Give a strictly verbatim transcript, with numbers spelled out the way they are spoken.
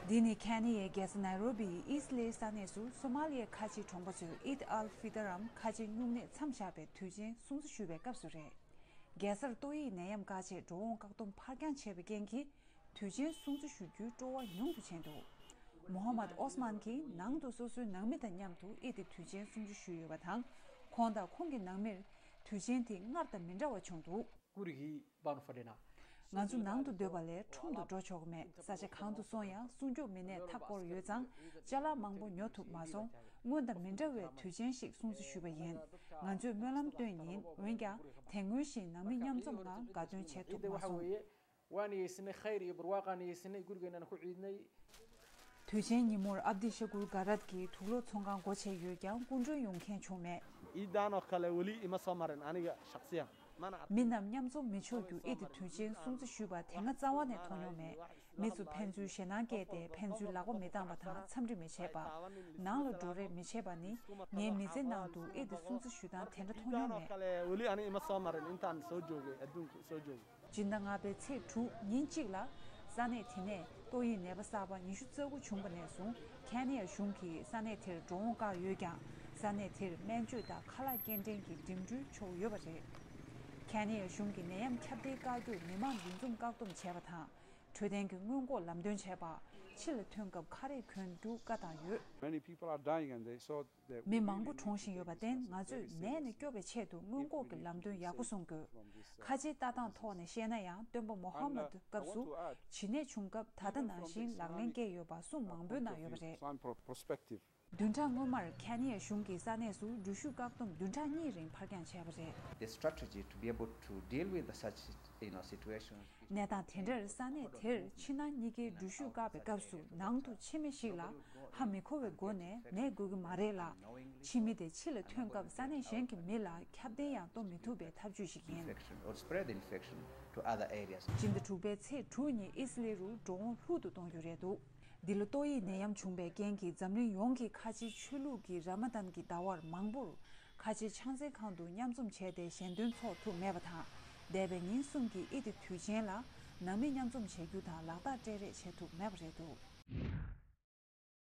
འདི་ནི་ཁེ་ནི་ཡའི་རྒྱལ་ས་ནཱི་རོ་བིའི་ཨིས་ལེ་ས་གནས་སུ་སོ་མ་ལི་ཡའི་ཁ་ཆེའི་གྲོང་པ་ཚོས་ཨིད་ཨལ་ཧྥི་ཏར་འམ་ཁ་ཆེ་སྨྱུང་གནས་མཚམས་བཞག་པའི་དུས་ཆེན་སྲུང་བརྩི་ཞུ་བའི་སྐབས་སུ་རེད། རྒྱལ་སར་ཏོག་དབྱིབས་ནད་ཡམས་བཀག་ཆེད་འགྲོ་འོང་བཀག་སྡོམ་ཕར་འགྱངས་བྱས་པའི་རྐྱེན་གྱིས། དུས་ཆེན་སྲུང་བརྩི་ཞུ་རྒྱུའི་སྤྲོ་བ་ཉུང་དུ་ཕྱིན་འདུག་མོ་ཧ་མད་ཨོ་སི་མན་གྱིས་ནང་དུ་སོ་སོའི་ནང་མི་དང་མཉམ་དུ་ཨིད་དེ་དུས་ཆེན་སྲུང་བརྩི་ཞུས་ཡོད་པ་དང་། ཁོང་དང་ཁོང་གི་ནང་མིར་དུས་ཆེན་དེ་སྔར་དང་མི་འདྲ་བ་བྱུང་འདུག་ང་ཚོ་ནང་དུ་སྡོད་པ་ལས་ཁྲོམ་དུ་འགྲོ་ཆོག་གི་མེད། ས་ཆ་གང་དུ་སོང་ཡང་སྲུང་སྐྱོབ་མི་སྣས་མཐའ་བསྐོར་ཡོད་ཙང་ཅ་ལག་མང་པོ་ཉོ་ཐུབ་མ་སོང་། སྔོན་དང་མི་འདྲ་བའི་དུས་ཆེན་ཞིག་སྲུང་བརྩི་ཞུས་པ་ཡིན། ང་ཚོས་སྨོན་ལམ་བཏོན་ཡིན། འོན་ཀྱང་དེ་སྔོན་བཞིན་ནང་མི་མཉམ་འཛོམས་ངང་དགའ་སྟོན་བྱེད་ཐུབ་མ་སོང་། དུས་ཆེན་ཉིན་མོར་ཨབ་དི་ཤ་གུར་ག་རད་ཀྱི་དུག་ལོག་ཚོང་ཁང་སྒོ་ཕྱེ་ཡོད་ཀྱང་སྐུ་མགྲོན་ཡོང་མཁན་བྱུང་མེད། མི་རྣམས་མཉམ་འཛོམས་མི་ཆོག་རྒྱུ་ཨི་དེ་དུས་ཆེན་སྲུང་བརྩི་ཞུས་པ་དེ་སྔ་རྩ་བ་ནས་མཐོང་མྱོང་མེད། མི་ཚོ་ཕན་ཚུན་ཞེད་སྣང་སྐྱེས་ཏེ་ཕན་ཚུན་ལག་པ་མི་བཏང་བ་དང་འཚམས་འདྲི་མི་བྱེད་པ། ནང་ལ་འགྲོ་རེས་མི་བྱེད་པ་ནི་ངའི་མི་ཚེ་ནང་དུ་ཨི་དེ་སྲུང་བརྩི་ཞུ་སྟངས་དེ་འདྲ་མཐོང་མྱོང་མེད། སྦྱིན་ཟླ་ལྔ་པའི་ཚེས་དྲུག་ཉིན་གཅིག་ལ་ས་གནས་དེ་ནས་ཏོག་དབྱིབས་ནད་པ་གསར་པ་ཉི་ཤུ་རྩ་དགུ་བྱུང་བ་ནས་བཟུང་ཁེ་ནི་ཡ་གཞུང་གིས་ས་གནས་དེར་འགྲོ་འོང་བཀག་ཡོད་ཀྱང་ས་གནས་དེར་སྨན་བཅོས་དང་ཁ་ལག་སྐྱེལ་འདྲེན་གྱི་འགྲིམ་འགྲུལ་ཆོག་ཡོད་པ་རེད། ཁེ་ནི་ཡ་གཞུང་གིས་ནད་ཡམས་ཁྱབ་གདལ་བཀག་རྒྱུར་མི་མང་འདུ་འཛོམས་བཀག་སྡོམ་བྱས་པ་དང་འཕྲོད་བསྟེན་གྱི་སྔོན་འགོག་ལམ་སྟོན་བྱས་པ། ཕྱི་ལ་ཐོན་སྐབས་ཁ་རས་གྱོན་རྒྱུ་བཀའ་བཏང་ཡོད། Many people are dying and they saw that we མི་མང་པོ་གྲོངས་བཞིན་ཡོད་པར་བརྟེན་ང་ཚོས་ནད་ནས་སྐྱོབ་པའི་ཆེད་དུ་སྔོན་འགོག་གི་ལམ་སྟོན་ཡག་པོ་སྲུང་དགོས། ཁ་ཆེའི་ལྟ་སྟངས་ཐོག་ནས་བཤད་ན་ཡང་སྟོན་པ་མོ་ཧ་མད་སྐབས་སུ་བྱིས་ནད་བྱུང་སྐབས་ད་ལྟ་ནང་བཞིན་ལག་ལེན་བཀལ་ཡོད་པ་གསུང་མང་པོས་གནང་ཡོད་པ་རེད། བདུན་ཕྲག་སྔོན་མར་ཁེ་ནི་ཡ་གཞུང་གིས་ས་གནས་སུ་འགྲུལ་བཞུད་བཀག་སྡོམ་བདུན་ཕྲག་གཉིས་རིང་ཕར་འགྱངས་བྱས་པ་རེད། The strategy to be able to deal with such, you know, situations གནས་སྟངས་དེ་འདྲར་ས་གནས་དེར་ཕྱི་ནང་གཉིས་ཀའི་འགྲུལ་བཞུད་བཀག་པའི་སྐབས་སུ་ནང་དུ་ཕྱི་མི་ཞིག་ལ་ཧ་མི་གོ་བའི་སྒོ་ནས་ནད་འགོས་ཀྱི་མ་རེད་ལ། ཕྱི་མི་དེ་ཕྱི་ལ་ཐོན་སྐབས་ས་གནས་གཞན་གྱི་མི་ལ་ཁྱབ་གདལ་ཡང་གཏོང་མི་ཐུབ་པའི་ཐབས་ཇུས་ཤིག་ཡིན། Infection or spread the infection to other areas. སྤྱི་ཟླ་དྲུག་པའི་ཚེས་དྲུག་ཉིན་ཨིས་ལེ་རུ་འགྲོ་འོང་ལྷུག་ཏུ་གཏོང་རྒྱུ་རེད་འདུག་འདི་ལོ་ཏོག་དབྱིབས་ནད་ཡམས་བྱུང་བའི་རྐྱེན་གྱིས་འཛམ་གླིང་ཡོངས་ཀྱི་ཁ་ཆེའི་ཆོས་ལུགས་ཀྱི་ར་མ་དན་གྱི་ཟླ་བར་མང་པོར་ཁ་ཆེའི་ཆང་ས་ཁང་དུ་མཉམ་འཛོམས་བྱས་ཏེ་ཞལ་འདོན་འཚོགས་ཐུབ་མེད་པ་དང་། འདས་པའི་ཉིན་གསུམ་གྱི་ཨི་ཏི་དུས་ཆེན་ལ་ནང་མི་མཉམ་འཛོམས་བྱེད་རྒྱུ་དང་ལག་རྟགས་སྤྲད་རེས་བྱེད་ཐུབ་མེད་པ་རེད་འདུག